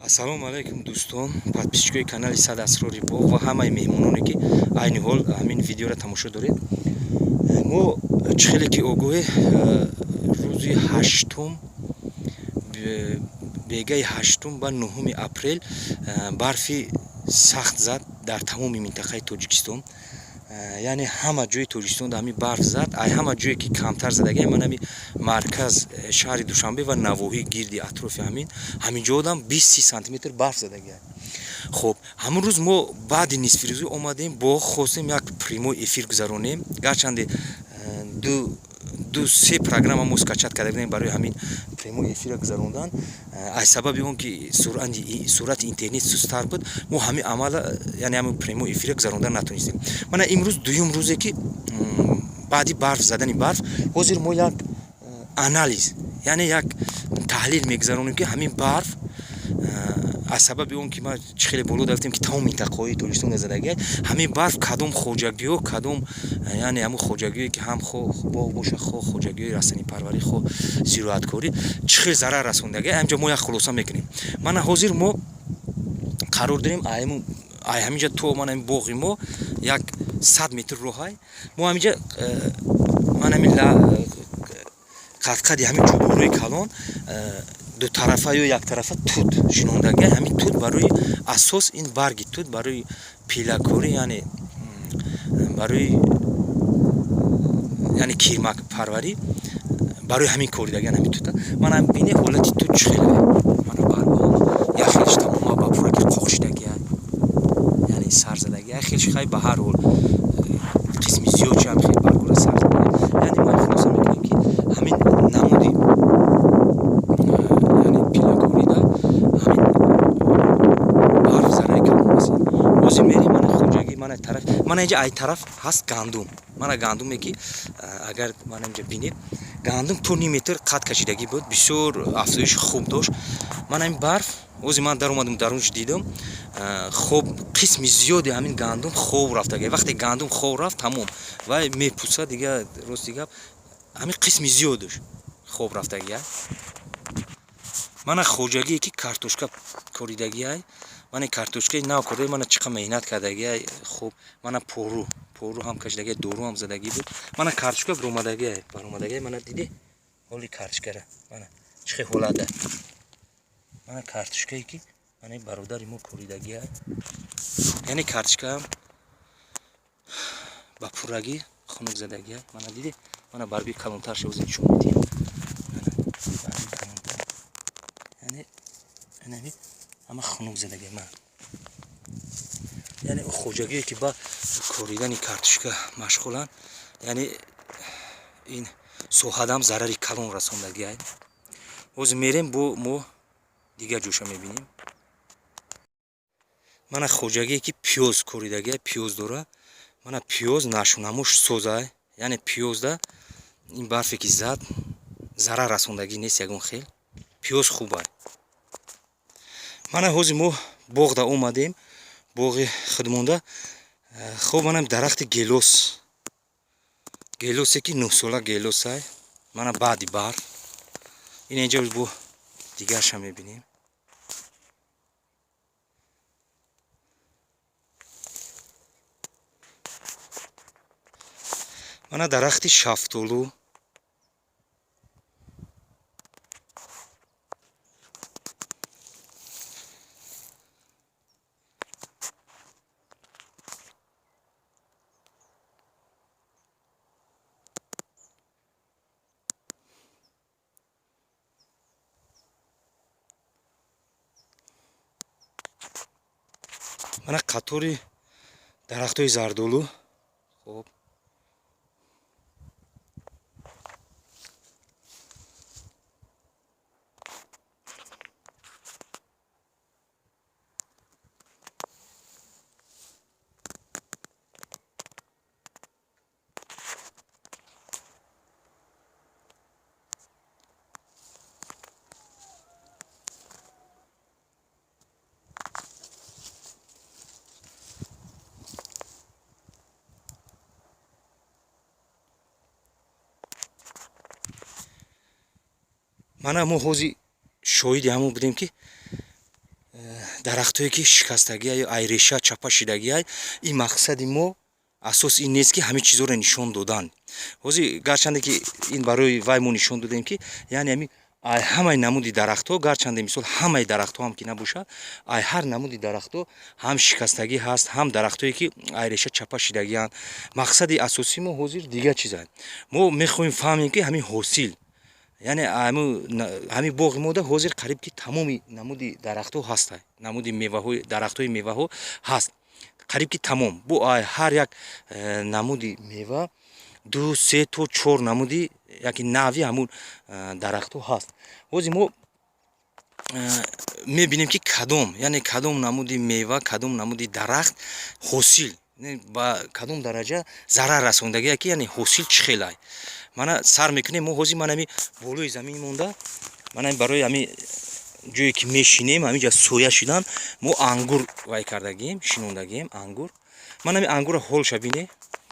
Ассалому алайкум, дӯстон, подписчикои канали Сад асрори боғ ва ҳамаи меҳмононе, ки айни ҳол ҳамин видеоро тамошо доред. Мо чӣ хеле ки огоҳе, рӯзи ҳаштум, бегаи ҳаштум ба 9 апрел барфи сахт зад дар тамоми минтақаи Тоҷикистон, яъне ҳама ҷои Тоҷикистон ҳами барф зад. Ай ҳама ҷое ки камтар задагӣ, ман ҳами марказ, шаҳри Душанбе ва навоҳии гирди атрофи ҳамин ҷоодам 20-30 сантиметр барф задагӣ. Хуб, ҳамун рӯз мо баъди нисфирӯзӣ омадем боғ, хостем як прямой эфир гузаронем. Гарчанде ду се программа мо скачать карда будем барои ҳамин прямой эфира гузарондан, аз сабаби он ки суръати интернет сусттар буд, мо ҳамин амала, яъне ҳамин прямой эфира гузарондан натонистем. Мана имрӯз дуюм рӯзе ки баъди барф задани барф, ҳозир мо як анализ, яъне як таҳлил мегузаронем, ки ҳамин барф аз сабаби он ки ма чӣ хеле боло рафтем, ки тамом минтақаҳои Тоҷикистон задагиай ҳамин барф, кадом хоҷагиҳо, кадом, яъне ҳамун хоҷагиҳое ки ҳам боғ боша, хо хоҷагиҳои растанипарварӣ, хо зироаткорӣ, чӣ хел зарар расондагиай, ҳаминҷо мо як хулоса мекунем. Мана ҳозир мо қарор дорем ай ҳаминҷа то мана ин боғи мо як 100 метр роҳай. Мо ҳаминҷа мана ҳамин қадқади ҳамин ҷубораи калон дутарафа ё яктарафа тут шинондагӣ. Ҳамин тут барои асос, ин барги тут барои пилакорӣ, яъне барои, яъне кирмакпарварӣ, барои ҳамин коридагиан ҳамин тута. Мана бине, ҳолати тут чӣ хеле. Мана баргҳо як хелиш тамома ба пурраги қоқ шидагия, яъне сар задагия, хелиш хай ба ҳар ҳол қисми зиёд ҳам хел баргора сар задагия. Яъне мо хулоса мекунем, ки ҳамин намуди, яъне пилакорида ҳамин барф зарари калон расид. Ҳозир мерем мана хоҷагӣ, мана тараф, мана инҷа ай тараф ҳаст гандум. Мана гандуме ки агар мана инҷа бинед, гандум то ним метр қад кашидагӣ буд, бисёр афзоиши хуб дошт. Мана ин барф, ҳозир ман даромадам, дарунш дидам, хоб, қисми зиёди ҳамин гандум хоб рафтага. Вақте гандум хоб рафт, тамом, вай мепӯсад дига. Рости гап, ҳамин қисми зиёдаш хоб рафтагия. Мана хоҷагие ки картошка коридагиай, мана картошкаи нав корда, мана чӣ қа меҳнат кардагиай. Хуб, мана пору ҳам кашидагиай, дору ҳам задагӣ буд. Мана картошка баромадагиай, баромадагиай. Мана диди ҳоли картошкара, мана чӣ хел ҳолата. Мана картошкае ки мана бародари мо коридагиай, яъне картошкаам ба пуррагӣ хунук задагиай. Мана диди, мана баргои калонтар шавози нишон медиҳем. Баргои калонтар, яъне анами ҳама хунук задагиай. Мана, яъне хоҷагие ки ба коридани картошка машғуланд, яъне ин соҳадам зарари калон расондагиай. Ҳозир мерем бо мо дигар ҷоша мебинем. Мана хоҷагие ки пиёз коридагиай, пиёз дора. Мана пиёз нашунамуш созай, яъне пиёзда ин барфе ки зад, зарар расондагӣ нест ягон хел, пиёз хубай. Мана ҳозир мо боғда омадем, боғи худмонда. Хоб, манам дарахти гелос, гелосе ки 9-сола гелосай. Мана баъди барф ин инҷа бо дигарша мебинем. Мана дарахти шафтолу. Мана қатори дарахтҳои зардолу. Хоб, мана мо ҳозир шоҳиди ҳамон будем, ки Дарахтое ки шикастагиай, ай реша чапа шидагиай. Ин мақсади мо асос ин нест, ки ҳамин чизоро нишон додан. Ҳозир гарчанде ки ин барои вай мо нишон додем, ки яъне ҳамин ай ҳамаи намуди дарахтҳо, гарчанде мисол ҳамаи дарахтҳо ҳам ки набошад, ай ҳар намуди дарахтҳо ҳам шикастагӣ ҳаст, ҳам дарахтҳое ки ай реша чапа шидагианд. Мақсади асосии мо ҳозир дигар чиза. Мо мехоҳем фаҳмем, ки ҳамин ҳосил, яъне ҳамин боғи мода ҳозир қариб ки тамоми намуди дарахтҳо ҳаста, намуди меваҳои дарахтҳои меваҳо ҳаст, қариб ки тамом. Бо ай ҳар як намуди мева ду, се то чор намуди яки нави ҳамун дарахтҳо ҳаст. Ҳозир мо мебинем, ки кадом, яъне кадом намуди мева, кадом намуди дарахт ҳосил ба кадом дараҷа зарар расондагия, ки яъне ҳосил чӣ хелай. Мана сар мекунем мо ҳозир. Ман ҳами болои замин монда, ман ҳами барои ҳами ҷое ки мешинем, ҳаминҷа соя шудан, мо ангур вай кардагием, шинондагием ангур. Ман ҳами ангура ҳолша бине,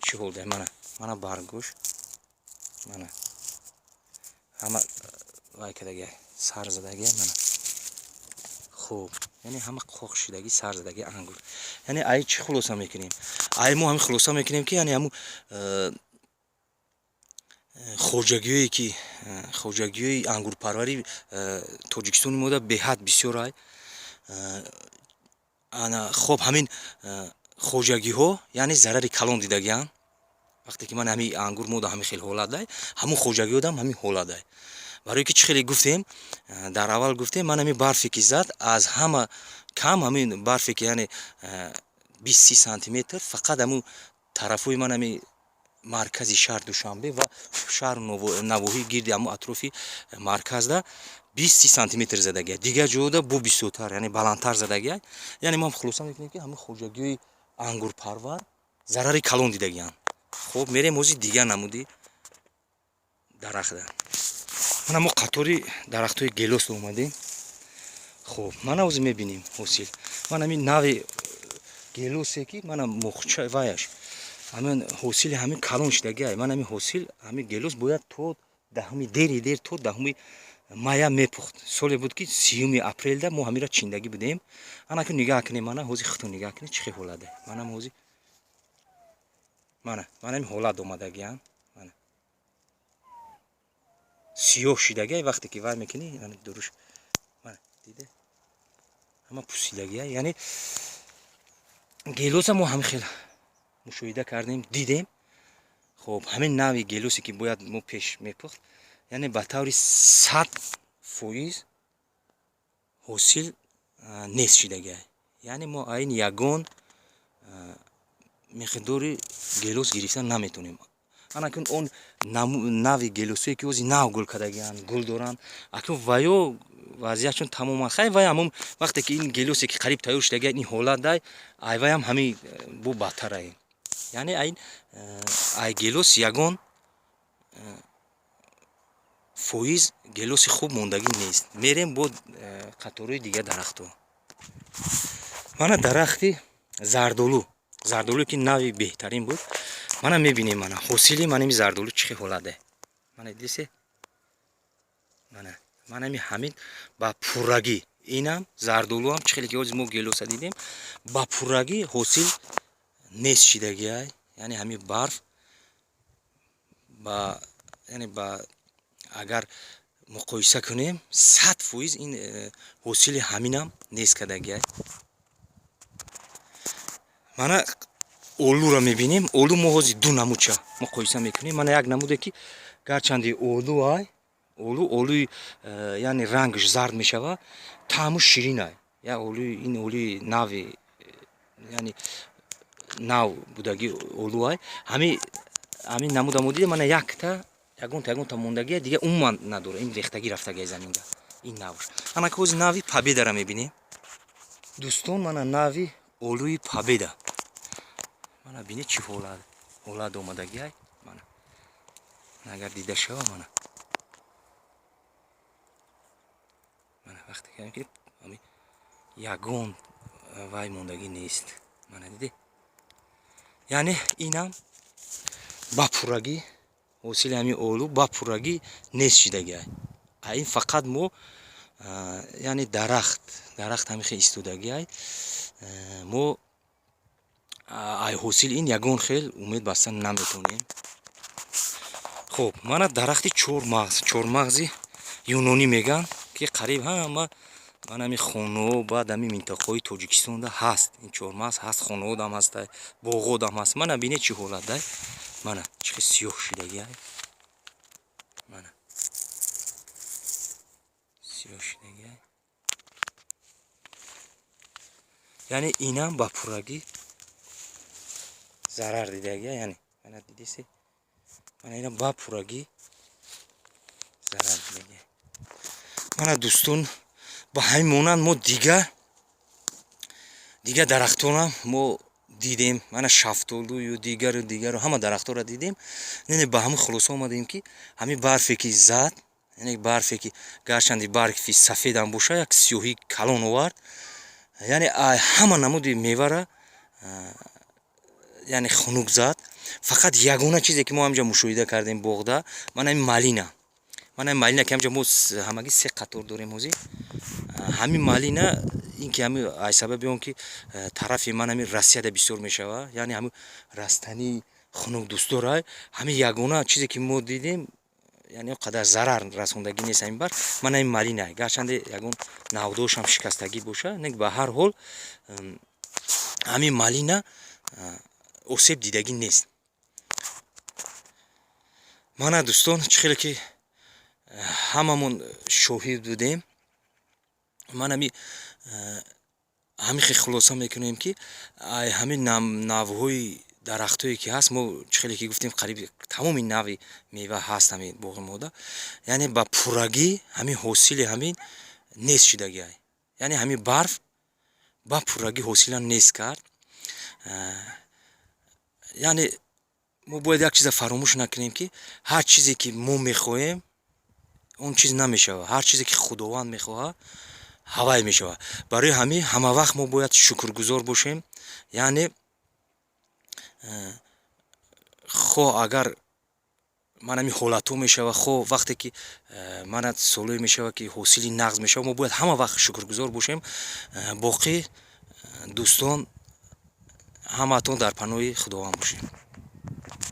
чӣ ҳол да. Мана, мана баргӯш, мана ҳама вай кардагия, сар задагия, мана. Хуб, яъне ҳама қоқ шидагӣ, сар задагӣ ангур. Яъне ай чӣ хулоса мекунем? Ай мо ҳамин хулоса мекунем, ки яъне ҳамун хоҷагиҳое ки хоҷагиҳои ангурпарварӣ Тоҷикистони мода беҳад бисёр ай. Ана хоб, ҳамин хоҷагиҳо яъне зарари калон дидагианд. Вақте ки ман ҳамин ангур мода ҳамин хел ҳолат дай, ҳамун хоҷагиҳодам ҳамин ҳолат дай. Барое ки чӣ хеле гуфтем, дар аввал гуфтем, ман ҳамин барфе ки зад, аз ҳама кам ҳамин барфе ки яъне 20-30 сантиметр фақат ҳамун тарафҳои ман ҳамин маркази шаҳр Душанбе ва шаҳру навоҳии гирди ҳамун атрофи марказда 20-30 сантиметр задагия. Дигар ҷода бо бисёртар, яъне баландтар задагия. Яъне мо хулоса мекунем, ки ҳамин хоҷагиҳои ангурпарвар зарари калон дидагиянд. Хуб, мерем ҳозир дигар намуди дарахта. Мана мо қатори дарахтҳои гелос омадем. Хуб, мана ҳозир мебинем ҳосил. Ман ҳамин нави гелосе ки мана мухча ваяш, ҳамин ҳосили ҳамин калон шидагиай. Ман ҳамин ҳосил, ҳамин гелос бояд то 10-уми, дери дер то 10-уми мая мепухт. Соле буд, ки 30-уми апрелда мо ҳамира чиндагӣ будем. Ана ки нигаҳ кунем, мана ҳозир худтон нигаҳ кунед, чӣ хел ҳолате. Манам ҳозир мана, мана ҳамин ҳолат омадагиам. Мана сиёҳ шидагиай. Вақте ки вай мекунӣ, дуруш, мана диде, ҳама пусидагиай. Яъне гелоса мо ҳамин хел мушоҳида кардем, дидем. Хуб, ҳамин нави гелосе ки бояд мо пеш мепухт, яъне ба таври 100% ҳосил нест шидагиай. Яъне мо айн ягон миқдори гелос гирифта наметонем. Анакун он нави гелосое ки ҳозир нав гул кардагианд, гул доранд, акнун ваё вазъиятшон тамоман хай. Вай ҳамон вақте ки ин гелосе ки қариб тайёр шудагиай, ин ҳолат дай, ай вайам ҳамин бо бадтарай. Яъне айн ай гелос ягон фоиз гелоси хуб мондагӣ нест. Мерем бо қаторҳои дигар дарахтҳо. Мана дарахти зардолу, зардолу ки нави беҳтарин буд. Мана мебинем, мана ҳосили мана ими зардолу чӣ хел ҳолате. Мана дисе, мана, мана ими ҳамин ба пуррагӣ инам зардолуам, чӣ хеле ки ҳозир мо гелоса дидем, ба пуррагӣ ҳосил нест шидагиай. Яъне ҳамин барф ба, яъне ба агар муқоиса кунем, 100% ин ҳосили ҳаминам нест кардагиай. Мана олуро мебинем. Олу мо ҳозир ду намудча муқоиса мекунем. Мана як намуде ки гарчанде олу ай, олу, олуи яъне рангаш зард мешавад, таъмуш ширин ай. Як олуи, ин олуи нави, яъне нав будаги олу ай. Ҳамин намуда мо дидем, мана якта, ягонта, ягонта мондагия, дига умуман надора. Ин рехтагӣ рафтагиай заминда, ин навш. Ана ки ҳозир нави Победаро мебинем, дӯстон. Мана нави олуи Победа, мана бинед, чӣ ҳолат омадагиай. Мана, агар дида шава, мана, мана вақте ки ягон вай мондагӣ нест. Мана диде, яъне инам ба пуррагӣ ҳосили ҳамин олу ба пуррагӣ нест шидагиай. А ин фақат мо Яъне дарахт ҳамин хел истодагиай. Мо ай ҳосил ин ягон хел умед баста наметонем. Хуб, мана дарахти чормағз, чормағзи юнонӣ мегӯянд, ки қариб ҳама ман ҳами хонаҳо, баъд ҳами минтақаҳои Тоҷикистонда ҳаст. Ин чормағз ҳаст, хонаҳодам ҳаста, боғодам ҳаст. Мана бинед, чӣ ҳолатдай. Мана чӣ хел сиёҳ шидагиай, мана сиёҳ шидагиай. Яъне инам ба пуррагӣ зарар дидагиай. Яъне мана дидеси, мана инам ба пуррагӣ зарар дидагиай. Мана, дӯстон, ба ҳамин монанд мо дигар дарахтонам мо дидем. Мана шафтолую дигару дигару ҳама дарахтҳоро дидем. Яъне ба ҳамин хулоса омадем, ки ҳамин барфе ки зад, яъне барфе ки гарчанде барфи сафедам боша, як сиёҳии калон овард, яъне ҳама намуди мевара яъне хунук зад. Фақат ягона чизе ки мо ҳамҷа мушоҳида кардем боғда, мана ҳамин малина, мана ҳамин малина, ки ҳамҷа мо ҳамагӣ се қатор дорем ҳозир. Ҳамин малина ин ки ҳами ай сабаби он ки тарафи ман ҳамин Россияда бисёр мешава, яъне ҳамин растании хунукдӯстдорай. Ҳамин ягона чизе ки мо дидем, яъне он қадар зарар расондагӣ нест ҳамин барф, мана ҳамин малина. Гарчанде ягон навдоошам шикастагӣ боша, не, ба ҳар ҳол ҳамин малина осеб дидагӣ нест. Мана, дӯстон, чӣ хеле ки ҳамамон шоҳид будем, ман ҳамин хел хулоса мекунем, ки ҳамин навъҳои дарахтҳое ки ҳаст, мо чӣ хеле ки гуфтем, қариб тамоми нави мева ҳаст ҳамин боғи мода, яъне ба пуррагӣ ҳамин ҳосили ҳамин нест шудагиай. Яъне ҳамин барф ба пуррагӣ ҳосила нест кард. Яъне мо бояд як чиза фаромӯш накунем, ки ҳар чизе ки мо мехоҳем, он чиз намешавад, ҳар чизе ки Худованд мехоҳад, ҳавай мешавад. Барои ҳамин ҳама вақт мо бояд шукргузор бошем. Яъне хоҳ агар ман ҳамин ҳолатҳо мешава, хоҳ вақте ки мана солое мешава, ки ҳосили нағз мешава, мо бояд ҳама вақт шукргузор бошем. Боқӣ, дӯстон, ҳамаатон дар паноҳи Худованд бошед.